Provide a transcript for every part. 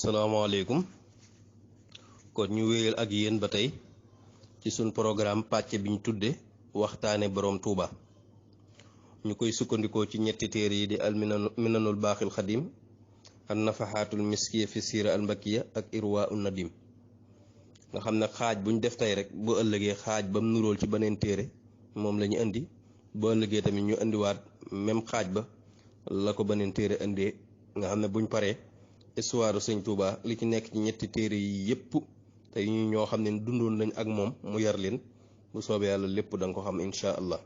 salaamaaleykum kon ñu wéyal ak yéen ba tey ci sun programme pàcc biñ tudde waxtaane borom Touba ñu koy sukkandikoo ci ñetti téere yi di al minanul baaxil xadim an nafaxaatul miskiya fi siira al mbakiya ak irwa un nadim nga xam ne xaaj buñ def tey rek bu ëllëgee xaaj bam nuróol ci beneen téere moom la ñu indi bu ëllëgee tamit ñu indiwaat même xaaj ba la ko beneen téere indee nga xam ne buñ paree histoire sëñ Touba li ci nekk ci ñetti téere yi yépp te ñu ñoo xam ne dundoon nañ ak moom mu yar leen bu soobee yàlla lépp da nga ko xam incha allah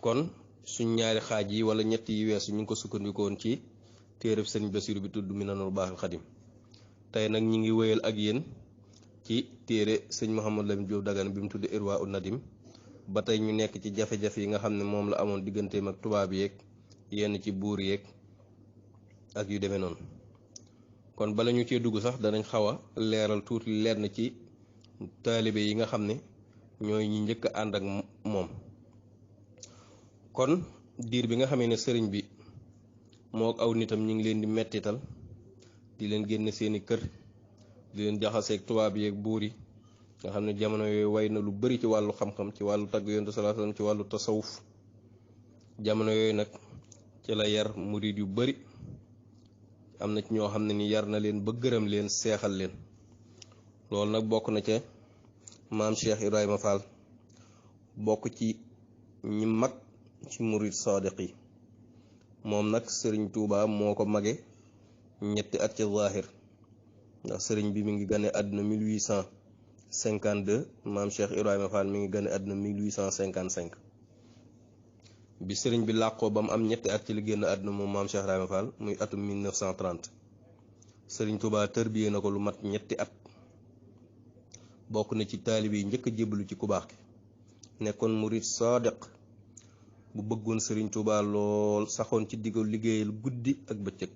kon suñ ñaari xaaj yi wala ñett yi weesu ñu ngi ko sukkandikoon ci téereb sëñ Basiru bi tudd Minanul Baaxil Xadim tey nag ñi ngi wéyal ak yéen ci téere sëñ Mouhamadou Lamine Diop Dagana bi mu tudd Irwa un Nadim ba tey ñu nekk ci jafe-jafe yi nga xam ne moom la amoon digganteem ak tubaab yeeg yenn ci buur yeeg ak yu demee noonu kon bala ñu cee dugg sax danañ xaw a leeral tuuti leer na ci taalibe yi nga xam ne ñooy ñi njëkk a ànd ak moom kon diir bi nga xamee ne sëriñ bi moo aw nitam ñu ngi leen di mettital di leen génne seeni kër di leen jaxaseeg tubaab yeeg buur yi nga xam ne jamono yooyu way na lu bari ci wàllu xam-xam ci wàllu tagg yonent sallallahu alayhi wasallam ci wàllu tasawuf jamono yooyu nag ci la yar murid yu bari am na ci ñoo xam ne ni yar na leen ba gërëm leen seexal leen loolu nag bokk na ca maam Cheikh Ibrahima Fall bokk ci ñi mag ci murid sadiq yi moom nag sëriñ Touba moo ko mage ñetti at ci zahir ndax sëriñ bi mi ngi gane àdduna 1852 maam Cheikh Ibrahima Fall mi ngi gane àdduna 1855 bi sëriñ bi làqoo ba mu am ñetti at ci li génn àdduna moom maam Cheikh Ibrahima Fall muy atum 1930 sëriñ Touba tërbiyee na ko lu mat ñetti at bokk na ci taalibe yi njëkk a jébbalu ci ku baax ki nekkoon murid sadiq bu bëggoon sëriñ Touba lool saxoon ci diggu liggéeyal guddi ak bëccëg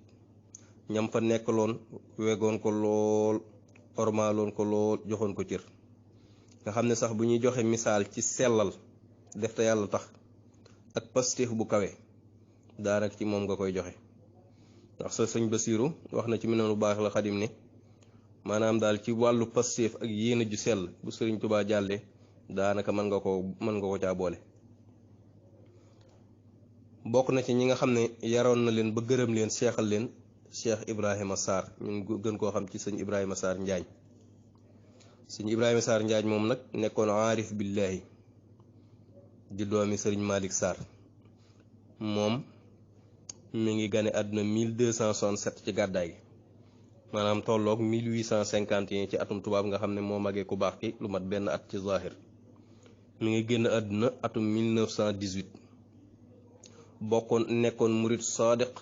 ñam fa nekkaloon wegoon ko lool ormaaloon ko lool joxoon ko cër nga xam ne sax bu ñuy joxe misaal ci sellal def te yàlla tax ak pastéef bu kawe daanaka ci moom nga koy joxe ndax sa sëñ Basiru wax na ci Minanul Baaxil Xadim ne maanaam daal ci wàllu pastéef ak yéene ju sell bu sëriñ Touba jàllee daanaka mën nga ko caa boole bokk na ci ñi nga xam ne yaroon na leen ba gërëm leen seexal leen Cheikh Ibrahima Sarr ñun gën koo xam ci sëñ Ibrahima Sarr Njaañ sëñ Ibrahima Sarr Njaañ moom nag nekkoon aarif billahi di doomi sëriñ Malick Sarr moom mi ngi gane àdduna 1267 ci gàddaay gi maanaam tolloog 1851 ci atum tubaab nga xam ne moo magee ku baax ki lu mat benn at ci zahir mi ngi génn àdduna atum 1918 nekkoon murid sadiq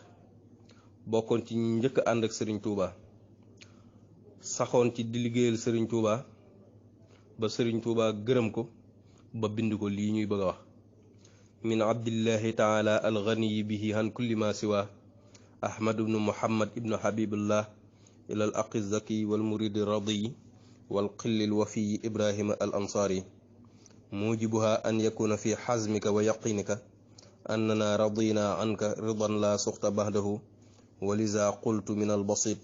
bokkoon ci ñi njëkk ànd ak sëriñ Touba saxoon ci di liggéeyal sëriñ Touba ba sëriñ Touba gërëm ko ba bind ko lii ñuy bëgg a wax min abdillahi taala alganiyi bihi han kulli ma siwa ahmad ibnu muhammad ibnu habibillah ila al aqi zaki wal muridi radiyi wal qillil wafiyi ibrahima al ansari mujibuha an yakuna fi xazmika wa yaqinika annana radina anka ridan la suxta bahdahu ولذا قلت من البسيط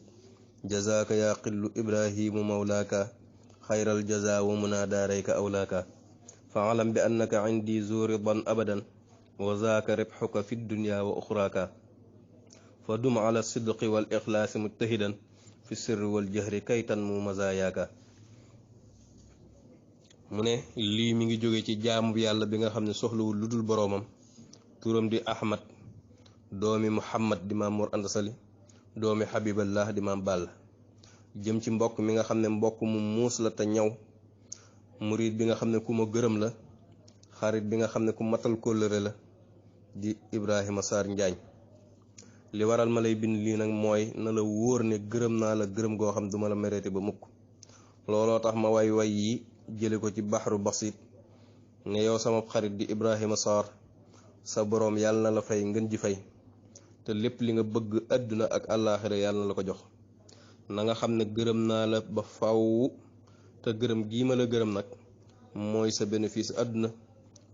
جزاك يا قل إبراهيم مولاك خير الجزاء ومنى داريك أولاك فاعلم بأنك عندي ذو رضا أبدا وذاك ربحك في الدنيا وأخراك فدم على الصدق والإخلاص مجتهدا في السر والجهر كي تنمو مزاياك mu ne lii mi ngi jóge ci jaamu yàlla bi nga xam ne soxlawul lu dul boroomam turam di Ahmad doomi Muhammad di maam Mor Anta Sali doomi Habiballah di maam Balla jëm ci mbokk mi nga xam ne mbokk mu muus la te ñaw murid bi nga xam ne ku ma gërëm la xarit bi nga xam ne ku matal kóllëre la di Ibrahima Sarr Njaañ li waral ma lay bind lii nag mooy na la wóor ne gërëm naa la gërëm goo xam duma la mereeti ba mukk looloo tax ma way yi jële ko ci baxru basit ne yow sama xarit di Ibrahima Sarr sa boroom yàlla na la fay ngeen ji fay te lépp li nga bëgg àdduna ak àllaaxira yàlla na la ko jox na nga xam ne gërëm naa la ba faw te gërëm gii ma la gërëm nag mooy sa bénéfice àdduna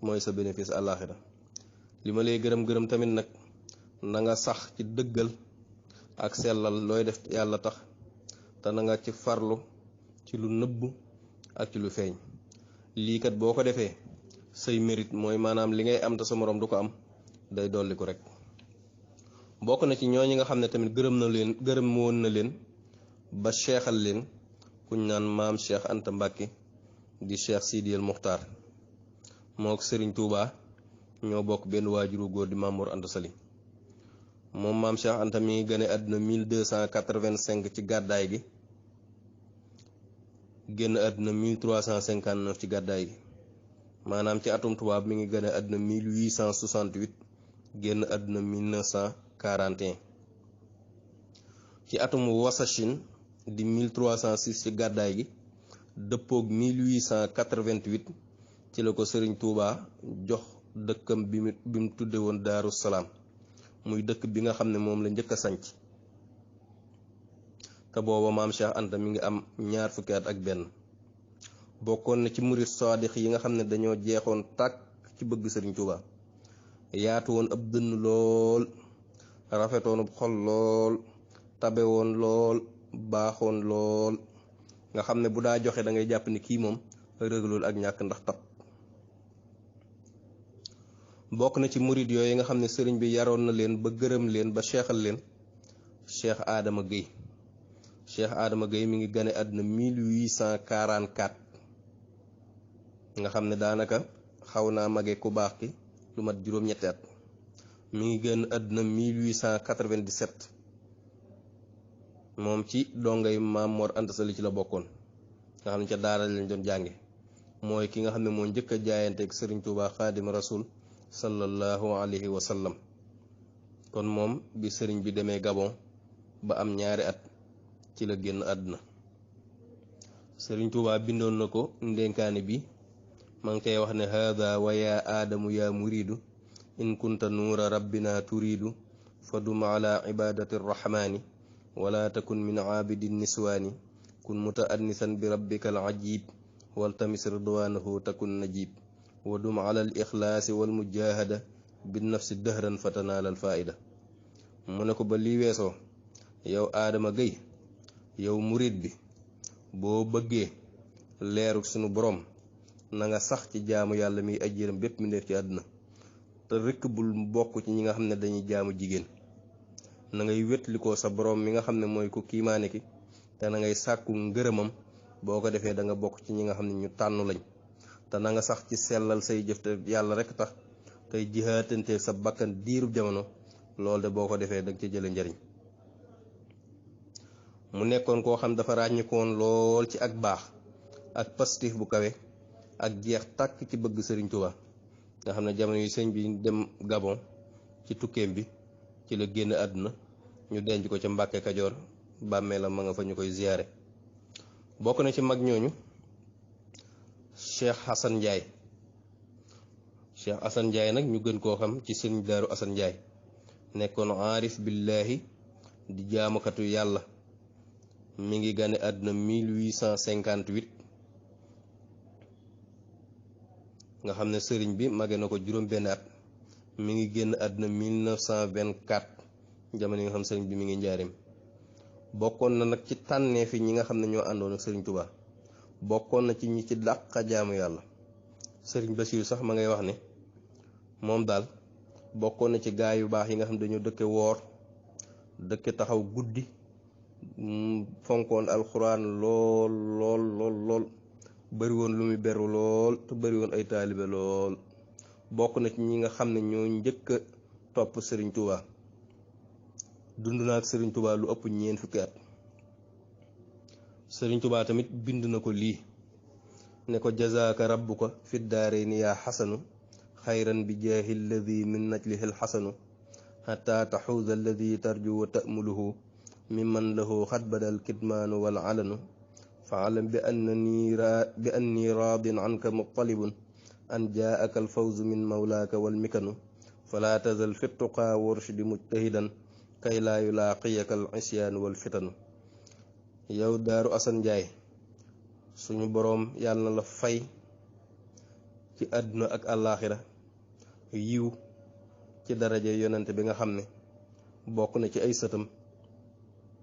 mooy sa bénéfice àllaaxira li ma lay gërëm tamit nag na nga sax ci dëggal ak sellal looy def yàlla tax te na nga ci farlu ci lu nëbb ak ci lu feeñ. lii kat boo ko defee say mérite mooy maanaam li ngay am te sa moroom du ko am day dolli ko rek. bokk na ci ñooñi nga xam ne tamit gërëm woon na leen ba seexal leen kuñ naan maam Cheikh Anta Mbàkke di Cheikh Sidiyal Muxtaar moo ko Sëriñ Tuubaa ñoo bokk benn waajuru góor di Maam Mor Anta Sali. moom maam Cheikh Anta mi ngi gane àdduna 1285 ci gàddaay gi, génn àdduna 1359 ci gàddaay gi, maanaam ci atum tubaab mi ngi gane àdduna 1868 génn àdduna 1941. ci atum wasachin di 1306 ci gàddaay gi dëppoog 1888 ci la ko Sëriñ Tuubaa jox dëkkam bi mu tudde woon Daaru Salaam, muy dëkk bi nga xam ne moom la njëkk a sanc. te booba maam Cheikh Anta mi ngi am 20 fukki at ak benn. bokkoon na ci murit saadix yi nga xam ne dañoo jeexoon tàkk ci bëgg Sëriñ Tuubaa, yaatu woon ab dënn lool, rafetoon ab xol lool, tabe woon lool, baaxoon lool, nga xam ne bu daa joxe da ngay jàpp ni kii moom rëglul ak ñàkk ndax tab. bokk na ci murit yooyu nga xam ne sëriñ bi yaroon na leen ba gërëm leen ba seexal leen Cheikh Adama Guèye. Cheikh Adama Guèye mi ngi gane àdduna 1844, nga xam ne daanaka xaw naa mage ku baax ki lu mat juróom-ñetti at. mi ngi génn àdduna 1897. moom ci dongay Maam Mor Anta Sali ci la bokkoon, nga xam ne ca daara lañ doon jànge. mooy ki nga xam ne moo njëkk a jaayanteeg Sëriñ Tuubaa Xaadim Rasul sallallahu alayhi wa sallam. kon moom bi sëriñ bi demee Gabon ba am 2 at ci la génn àdduna. Sëriñ Tuubaa bindoon na ko ndénkaani bi ma ngi koy wax ne haada wa yaa aadamu yaa muriidu in kunta nuura rabbina turiidu fadum ala ibadati rrahmaani wala takun min aabidi niswaani kun mutaannisan bi rabbika al ajib waltamis ridwanahu takun najib wa dum ala al ixlaasi wal mujahada bin nafsi dëhran fatanaal al faida. mu ne ko ba lii weesoo yow Adama Guèye yow murid bi boo bëggee leeruk sunu borom na nga sax ci jaamu yàlla miy aj yërëm bépp mbindeef ci àdduna te rekk bul bokk ci ñi nga xam ne dañuy jaamu jigéen. na ngay wétlikoo sa borom mi nga xam ne mooy ku kiimaane ki te na ngay sàkku ngërëmam. boo ko defee da nga bokk ci ñi nga xam ne ñu tànnu lañ. te na nga sax ci sellal say jëf te yàlla rek tax tey jihaatante sa bakkan diirub jamono. loolu de boo ko defee da nga ci jële njariñ. mu nekkoon koo xam dafa ràññikoon lool ci ak baax ak pastif bu kawe ak jeex tàkk ci bëgg Sëriñ Tuubaa, nga xam ne jamono yi sëñ bi dem Gabon ci tukkeem bi ci la génn àdduna. ñu denc ko ca Mbàkke Kajoor, bàmmeelam ma nga fa ñu koy ziyaare. bokk na ci mag ñooñu Cheikh Hassan Ndiaye. Cheikh Hassan Ndiaye nag ñu gën koo xam ci sëriñ Daaru Hassan Ndiaye, nekkoon aarif billaahi di jaamukatu yàlla. mi ngi gane àdduna 1858, nga xam ne sëriñ bi mage na ko juróom-benn at. mi ngi génn àdduna 1924, jamono yi nga xam sëriñ bi mi ngi njaareem. bokkoon na nag ci tànneefi ñi nga xam ne ñoo àndoon ak Sëriñ Tuubaa. bokkoon na ci ñi ci dàqa jaamu yàlla. Sëriñ Basiiru sax ma ngay wax ne moom daal bokkoon na ci gaa yu baax yi nga xam ne dañoo dëkke woor, dëkke taxaw guddi, fonkoon alxuraan lool lool lool lool, bari woon lu muy beru lool te bari woon ay taalibe lool. bokk na ci ñi nga xam ne ñoo njëkk a topp Sëriñ Tuubaa. dund na ak Sëriñ Tuubaa lu ëpp 4 fukki at. Sëriñ Tuubaa tamit bind na ko lii ne ko jazaaka rabbuka fi daarayni yaa xasanu xayran bi jaahi alladi min najlihi alxasanu xata taxuuda alladi tarju wa ta'muluhu mimman lahu xat badal kitmaanu wal alanu fa alam bi anni raadin anka mutalibun an jaaka alfawzu min mawlaaka wal mikanu fala tazal fi tuqaa warshdi mujtahidan kay laa yulaaqiyaka al isyaanu wal fitanu. yow Daaru Asan Njaay suñu boroom yàlla na la fay ci àdduna ak àllaaxira yiw ci daraja yonente bi nga xam ne bokk na ci ay sëtam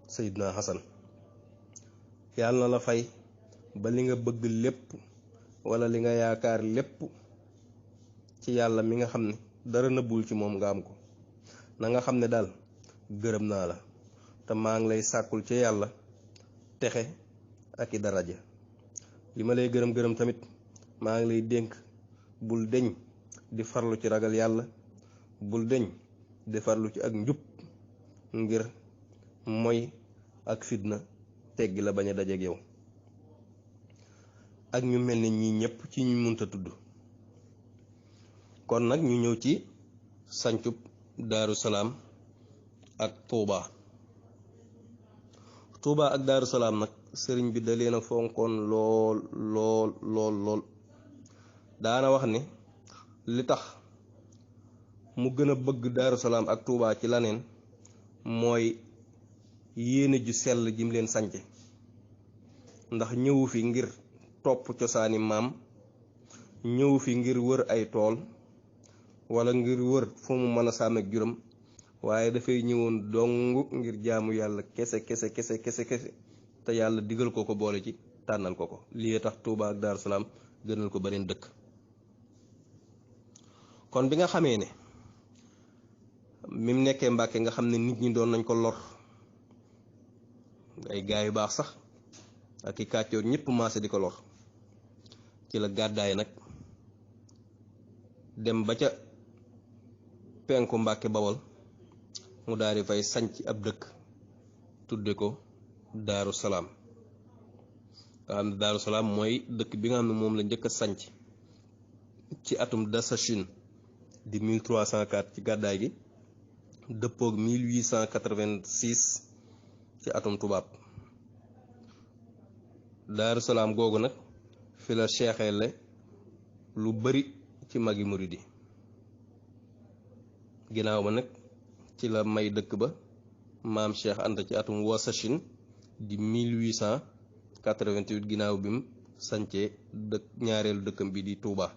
Seydina Hasan. yàlla na la fay ba li nga bëgg lépp wala li nga yaakaar lépp ci yàlla mi nga xam ne dara nëbbul ci moom nga am ko. na nga xam ne daal gërëm naa la te maa ngi lay sàkkul ci yàlla texe ak i daraja. li ma lay gërëm tamit maa ngi lay dénk bul deñ di farlu ci ragal yàlla, bul deñ di farlu ci ak njub ngir moy ak fitna teggi la bañ a dajeek yow ak ñu mel ni ñii ñëpp ci ñu munta tudd. kon nag ñu ñëw ci sancub Daaru Salaam ak Tuuba ak Daaru Salaam nag sëriñ bi da leen a fonkoon lool lool lool lool. daana wax ni li tax mu gën a bëgg Daaru Salaam ak Tuuba ci laneen mooy yéene ju sell jim leen sance. ndax ñëwu fi ngir topp cosaani maam, ñëwu fi ngir wër ay tool wala ngir wër fu mu mën a sàmm ak juróom, waaye dafay ñëwoon dong ngir jaamu yàlla kese kese kese kese kese te yàlla digal ko boole ci tànnal ko lii tax Tuuba ak Daaru Salaam gënal ko beneen dëkk. kon bi nga xamee ne mi mu nekkee Mbàkke nga xam ne nit ñi doon nañ ko lor, ay gaay yu baax sax ak i kàccoor ñëpp maase di ko lor, ci la gàddaay nag dem ba ca penku Mbàkke Bawol mu daal di fay sanc ab dëkk tudde ko Daaru Salaam. nga xam ne Daaru Salaam mooy dëkk bi nga xam ne moom la njëkk a sanc ci atum Dasachin di 1304 ci gàddaay gi, dëppoog 1886 ci atum tubaab. Daaru Salaam googu nag fi la seexeele lu bari ci magi muridi. ginnaaw ba nag ci la may dëkk ba maam Cheikh Anta ci atum Wasachin di 1888 ginnaaw bi mu sancee dëkk ñaareelu dëkkam bi di Touba.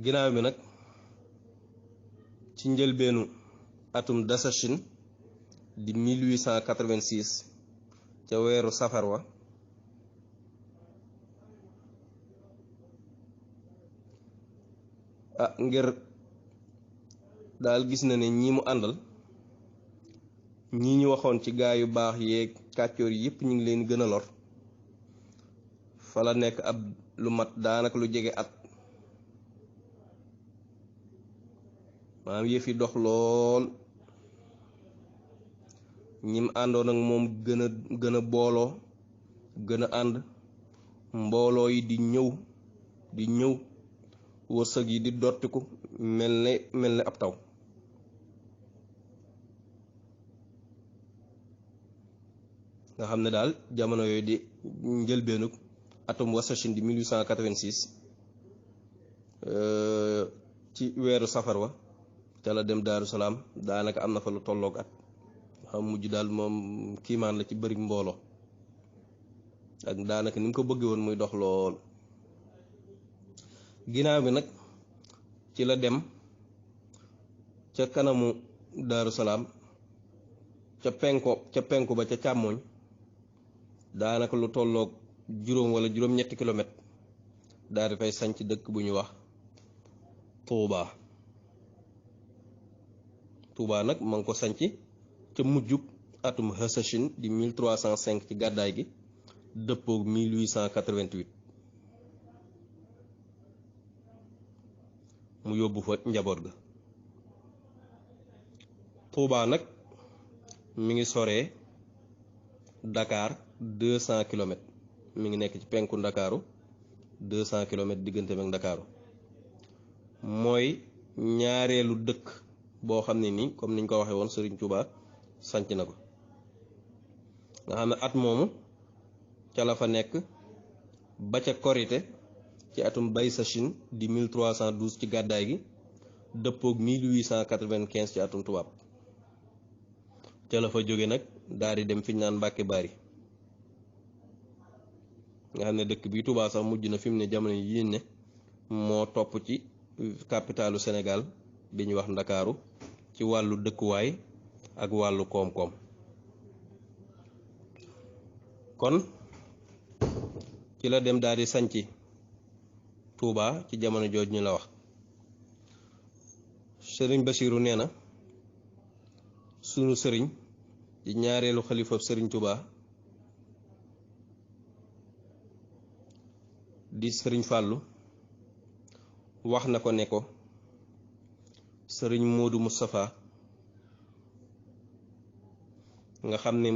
ginnaaw bi nag ci njëlbeenu atum Dasachin di 1886 ca weeru safar wa ngir daal gis na ne ñi mu àndal ñi ñu waxoon ci gaa yu baax yeeg kàccoor yi yépp ñu ngi leen gën a lor, fa la nekk ab lu mat daanaka lu jege at. maanaam yëf yi dox lool, ñim àndoon ak moom gën a booloo, gën a ànd, mbooloo yi di ñëw wërsëg yi di dottiku mel ne ab taw. nga xam ne daal jamono yooyu di njëlbeenug atum Wasachin di 1886 ci weeru safar wa te la dem Daaru Salaam, daanaka am na fa lu tolloog at. xam mujj daal moom kiimaan la ci bëri mbooloo ak daanaka ni mu ko bëggee woon muy dox lool. ginnaaw bi nag ci la dem ca kanamu Daaru Salaam ca penku ba ca càmmooñ, daanaka lu tolloog juróom wala juróom-ñetti kilomètre daal di fay sanc dëkk bu ñu wax Touba nag ma ngi ko sanc ca mujjug atum Hasachin di 1305 ci gàddaay gi, dëppoog 1888 mu yóbbu fa njaboot ga. Touba nag mi ngi soree Dakar 200 kilomètres, mi ngi nekk ci penku Ndakaaru 200 kilomètres diggante ak Ndakaaru. mooy ñaareelu dëkk boo xam ne nii comme niñ ko waxee woon Serigne Touba sanc na ko. nga xam ne at moomu ca la fa nekk ba ca korite ci atum Baysachin di 1312 ci gàddaay gi, dëppoog 1895 ci atum tubaab. ca la fa jóge nag daal di dem fi ñu naan Mbàkke Bari. nga xam ne dëkk bi Touba sax mujj na fi mu ne jamono yi ne moo topp ci capitalu Sénégal bi ñuy wax Ndakaaru ci wàllu dëkkuwaay ak wàllu koom-koom. kon ci la dem daal di sanci Touba ci jamono jooj ñu la wax. sëriñ Basiiru nee na sunu sëriñ di ñaareelu xalifa sëriñ Touba di sëriñ Fàllu wax na ko ne ko sëriñ Moodu Moustapha nga xam ne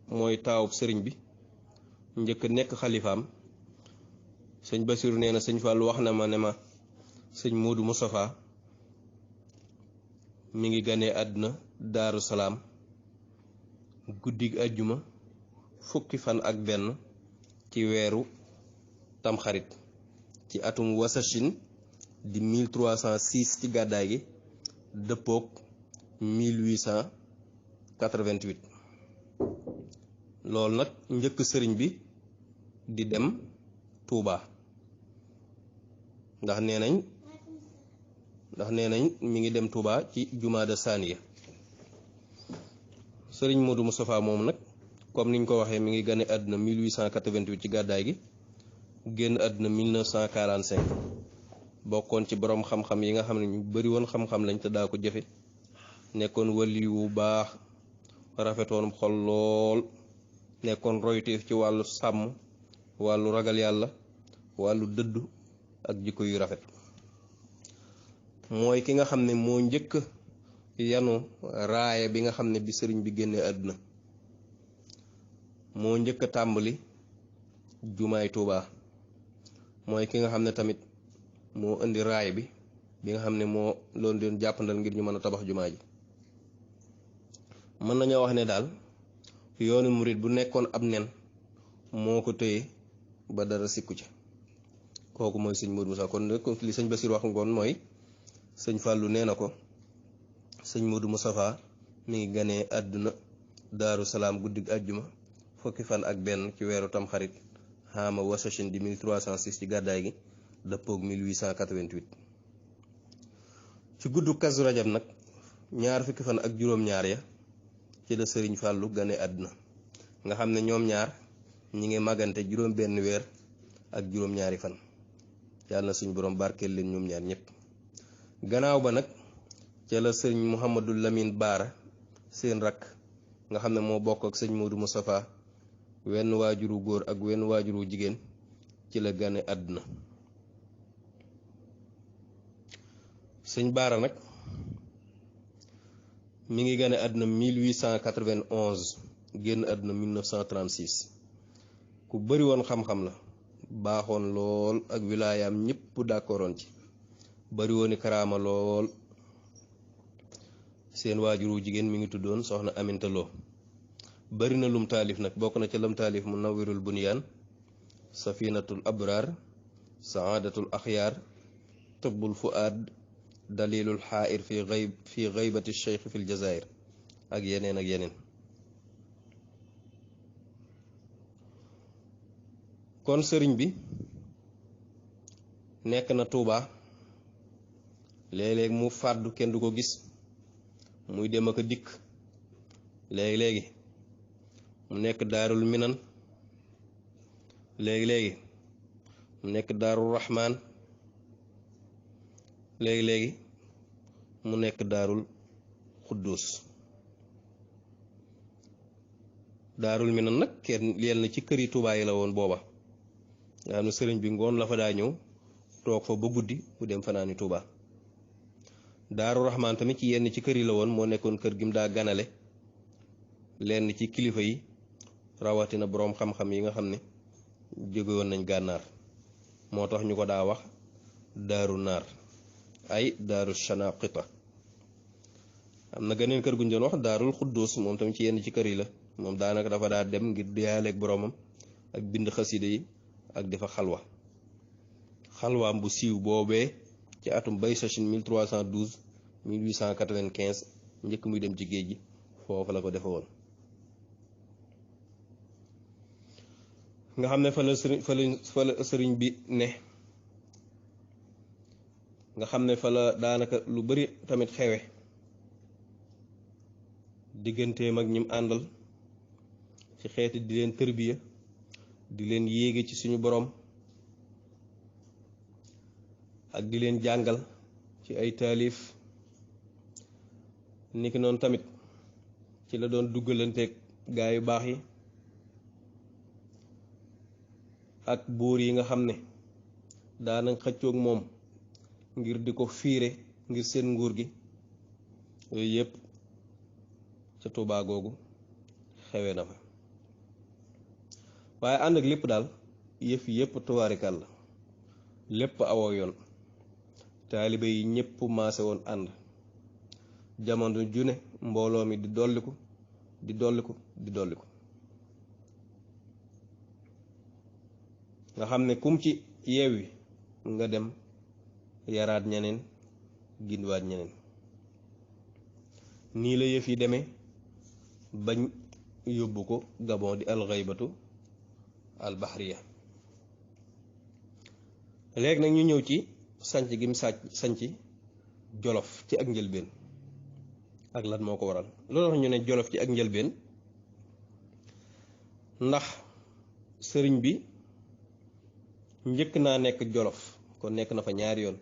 mooy taawub sëriñ bi njëkk nekk xalifaam. sëñ Basiiru nee na sëñ Fàllu wax na ma ne ma sëñ Moodu Moustapha mi ngi ganee àdduna Daaru Salaam guddig àjjuma fukki fan ak benn ci weeru tamxarit ci atum wasachin di 1306 ci gàddaay gi dëppook 1888. loolu nag njëkk sëriñ bi di dem Touba ndax nee nañ mi ngi dem Touba ci jumaada saaniya. sëriñ Modou Moustapha moom nag comme niñ ko waxee mi ngi gane àdduna 1888 ci gàddaay gi génn àdduna 1945 bokkoon ci borom xam-xam yi nga xam ne ñu bari woon xam-xam lañ te daa ko jëfe nekkoon wali wu baax rafetoon xol lool nekkoon royteef ci wàllu sàmm wàllu ragal yàlla wàllu dëddu ak jikko yu rafet. mooy ki nga xam ne moo njëkk yanu raaya bi nga xam ne bi sëriñ bi génnee àdduna moo njëkk a tàmbali jumaay Touba. mooy ki nga xam ne tamit moo indi raay bi nga xam ne moo loolu doon jàppandal ngir ñu mën a tabax jumaa ji. mën nañoo wax ne daal yoonu murit bu nekkoon ab nen moo ko téye ba dara sikku ci. kooku mooy sëñ Modou Moussa kon li sëñ Basiir wax ngoon mooy sëñ Fàllu nee na ko sëñ Modou Moustapha mi ngi ganee àdduna Daaru Salaam guddig àjjuma fukki fan ak benn ci weeru tamxarit xaama wasachin di 1306 ci gàddaay gi dëppoog 1888. ci guddu Kazu Rajab nag ñaar fukki fan ak juróom-ñaar ya ci la sëriñ Fàllu gane àdduna nga xam ne ñoom ñaar ñi ngi magante juróom benn weer ak juróom-ñaari fan. yàlla na suñu borom barkeel leen ñoom ñaar ñëpp. gannaaw ba nag ca la sëriñ Mouhamadou Lamine Baara seen rakk nga xam ne moo bokk ak sëñ Modou Moustapha wenn waajuru góor ak wenn waajuru jigéen ci la gane àdduna. sëñ Baara nag mi ngi gane àdduna 1891 génn àdduna 1936 ku bari woon xam-xam la baaxoon lool ak wilaayaam ñëpp d'accordoon ci bari wooni karaama lool. seen waajuru jigéen mi ngi tuddoon soxna Aminta Lo. bari na lum taalif nag bokk na ca lam taalif Munawwirul Bunyaan Safinatul Abraar Saadatul Axyaar Tibbul Fuaad Dalilul Xaa'ir fi gaybati Cheikh fil Jazair ak yeneen ak yeneen. kon sëriñ bi nekk na Touba léeg-léeg mu fàddu kenn du ko gis muy dem ak a dikk léegi-léegi mu nekk Daarul Minan léegi-léegi mu nekk Daarul Rahman léegi-léegi mu nekk Daarul Xuddus. Daarul Minan nag kenn leen na ci këri Touba yi la woon booba nga xam ne sëriñ bi ngoon la fa daa ñëw toog fa ba guddi mu dem fanaani Touba. Daaru Rahman tamit ci yenn ci kër yi la woon moo nekkoon kër gi mu daa ganale lenn ci kilifa yi rawatina boroom xam-xam yi nga xam ne jóge woon nañ gànnaar moo tax ñu ko daa wax daaru naar ay daaru shanaqita. am na geneen kër gu ñu doon wax daarul Xuddus moom tamit ci yenn ci kër yi la moom daanaka dafa daa dem ngir diyaaleeg boroomam ak bind xasida yi ak dafa xalwaam bu siiw boobee ci atum baysachin 1312 1895 njëkk muy dem ci géej gi foofu la ko defe woon. nga xam ne fa la sëriñ bi ne nga xam ne fa la daanaka lu bari tamit xewe digganteem ak ñim àndal ci ci xeeti di leen tërbiya di leen yéege ci suñu boroom ak di leen jàngal ci ay taalif niki noonu tamit ci la doon duggalanteeg gaa yu baax yi ak buur yi nga xam ne daanañ xëccoog moom ngir di ko fiire ngir seen nguur gi yooyu yépp ca Tuubaa googu xewe na fa waaye ànd ak lépp daal yëf yépp tubaarikal la lépp awoo yoon taalibe yi ñépp maase woon ànd jamono june mbooloo mi di dolliku di dolliku di dolliku nga xam ne kum ci yeewi nga dem yaraat ñeneen gindiwaat ñeneen nii la yëf yi demee bañ yóbbu ko Gabon di alxaybatu albahriya léegi nag ñu ñëw ci sanc gi mu sanc Jolof ci ak njëlbeen ak lan moo ko waral loolu tax ñu ne Jolof ci ak njëlbeen ndax sëriñ bi njëkk naa nekk Jolof kon nekk na fa ñaari yoon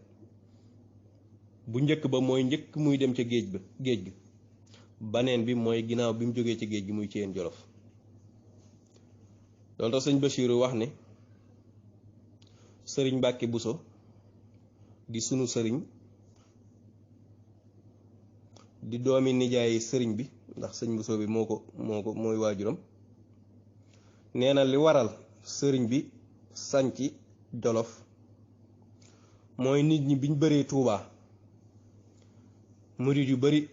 bu njëkk ba mooy njëkk muy dem ca géej gi baneen bi mooy ginnaaw bi mu jógee ci géej gi muy Ceyeen Jolof loolu tax sëñ Bachiru wax ne sëriñ Mbàkke Buso di sunu sëriñ di doomi nijaay sëriñ bi ndax sëñ Buso bi mooy waajuram nee na li waral sëriñ bi sanci Jolof mooy nit ñi biñ bëree Tuubaa murit yu bari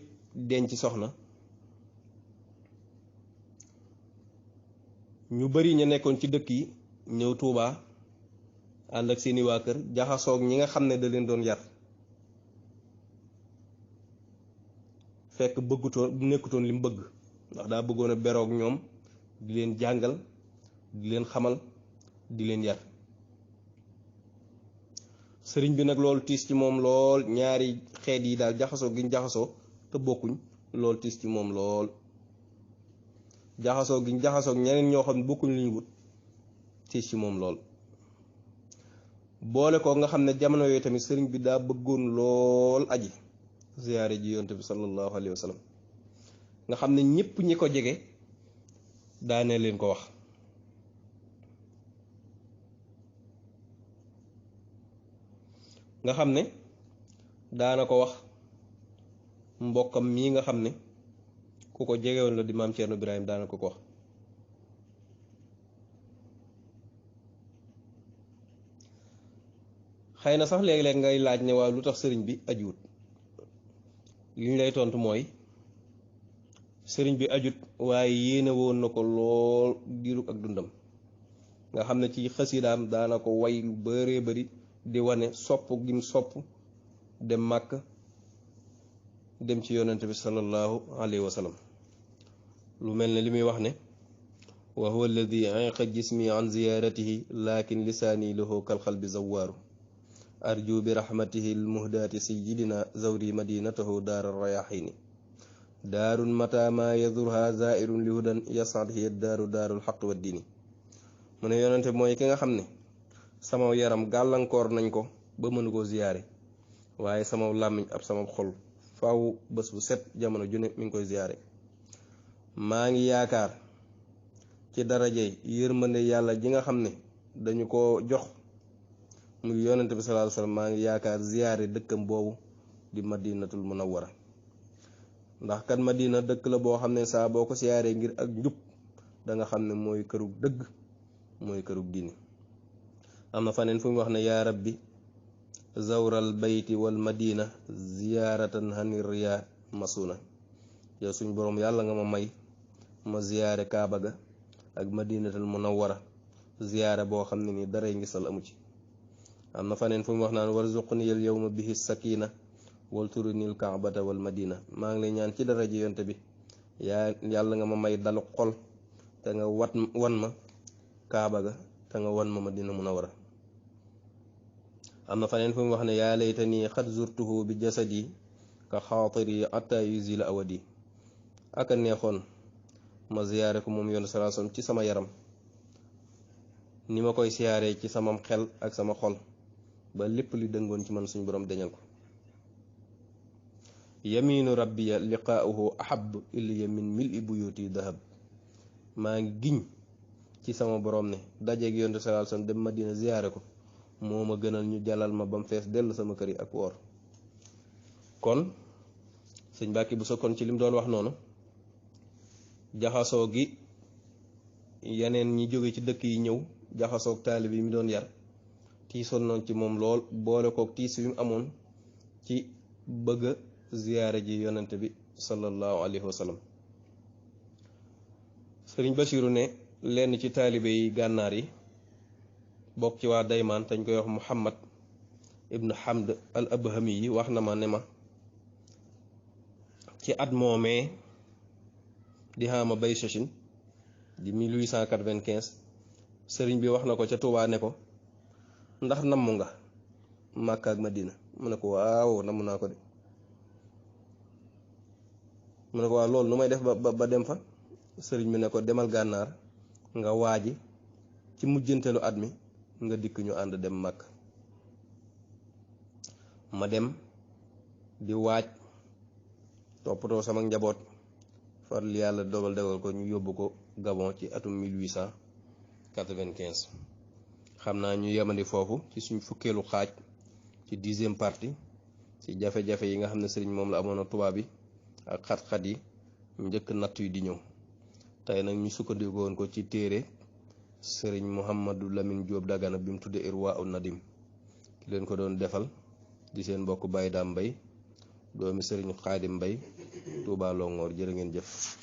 denc soxna ñu bari ña nekkoon ci dëkk yi ñëw Tuubaa ànd ak seeni waa kër jaxasoog ñi nga xam ne da leen doon yar fekk nekkutoon li mu bëgg ndax daa bëggoon a beroog ñoom di leen jàngal di leen xamal di leen yar sëriñ bi nag loolu tiis ci moom lool ñaari xeet yi daal jaxasoo giñ jaxasoo te bokkuñ loolu tiis ci moom lool jaxasoo giñ jaxasoo ñeneen ñoo xam ne bokkuñ li ñu wut tiis ci moom lool boole ko nga xam ne jamono yooyu tamit sëriñ bi daa bëggoon lool aji ziyaare ji yonte bi sallallahu alayhi wa sallam nga xam ne ñépp ñi ko jege daane leen ko wax nga xam ne daana ko wax mbokkam mii nga xam ne ku ko jegewoon la di maam Cerno Ibrahim daana ko wax xëy na sax léeg-léeg ngay laaj ne waaw lu tax sëriñ bi ajuut li ñu lay tontu mooy sëriñ bi ajut waaye yéene woon na ko lool diirug ak dundam nga xam ne ci xasidaam daana ko way lu bëree bëri di wane sopp gim sopp dem màkk dem ci yonente bi sallallahu alayhi wa sallam lu mel ne li muy wax ne wa huwa alladi ayqa jismi an ziyaratihi lakin lisaani lahu kal xalbi zawaaru arju bi rahmatihi almuhdaati sayidina zawri madinatahu daar arrayaxini daarun mata ma yadurha zairun li hudan yasad hiya daaru daarul xaq wa diini mu ne yonente bi mooy ki nga xam ne sama yaram gàllankoor nañ ko ba mënu ko ziyaare waaye sama làmmiñ ab sama xol faaw bés bu set jamono ju ne mi ngi koy ziyaare maa ngi yaakaar ci darajey yërmande yàlla ji nga xam ne dañu ko jox muy yonente bi sallallahu alayhi wasallam maa ngi yaakaar ziyaare dëkkam boobu di madinatul munawwara ndax kat madina dëkk la boo xam ne saa boo ko ziyaaree ngir ak njub da nga xam ne mooy kërug dëgg mooy kërug diini am na faneen fu mu wax ne yaa rabbi zawral bayti wal madina ziyaaratan hanir riya masuna yow suñ boroom yàlla nga ma may ma ziyaare kaaba ga ak madinatul munawwara ziyaare boo xam ne ni daray ngisal amu ci am na faneen fu mu wax naan warzuqni al yawma bihi sakina wal turinil kaabata wal madina maa ngi lay ñaan ci dara ji yonte bi yàlla nga ma may dalu xol te nga wan ma kaaba ga te nga wan ma madina munawwara am na faneen fu mu wax ne yaa laytani xad zurtuhu bi jasadi ka xaatiri atta yuzila awadi aka neexoon ma ziyaare ko moom yonent sallallahu alayhi wasallam ci sama yaram ni ma koy siyaaree ci samam xel ak sama xol ba lépp li dëngoon ci man suñu borom deñal ko. yaminu rabbiya liqaa'uhu ahab ilayya min mil'i buyuti dahab. maa ngi giñ ci sama borom ne dajeeg yonent sallallahu alayhi wasallam dem Madina ziyaare ko moo ma gënal ñu jalal ma ba mu fees dell sama kër yi ak woor. kon sëñ Mbàkke Buso kon ci lim doon wax noonu jaxasoo gi yeneen ñi jóge ci dëkk yi ñëw jaxasoog taalib yi mi doon yar tiisoon noonu ci moom lool boole kook tiis wi mu amoon ci bëgg a ziyaare ji yonent bi sallallahu alayhi wa sallam. sëriñ Basiiru ne lenn ci taalibe yi gànnaar yi bokk ci waa Daymaan dañ koy wax Muhammad ibnu Hamd al Abhami yi wax na ma ne ma ci at moomee di xaama bay sachin di 1895 sëriñ bi wax na ko ca Tuubaa ne ko ndax namm nga Màkka ak Madina mu ne ko waaw namm naa ko de mu ne ko waaw loolu nu may def ba dem fa. sëriñ bi ne ko demal gànnaar nga waaji ci mujjantelu at mi nga dikk ñu ànd dem Màkka. ma dem di waaj toppatoo sama njaboot far li yàlla dogal ko ñu yóbbu ko Gabon ci atum 1895. xam naa ñu yemandi foofu ci suñ fukkeelu xaaj ci 10e partie ci jafe-jafe yi nga xam ne sëriñ moom la amoon a tubaab bi ak xat-xat yi njëkk natt yi di ñëw. tey nag ñu sukkandikoon ko ci téere sëriñ Mouhamadou Lamine Diop Dagana bi mu tuddee Irwaa'u Nadim ki leen ko doon defal di seen mbokk Baye Dame Mbaye doomi sëriñ Xaadim Mbaye Touba Longoor. jërë ngeen jëf.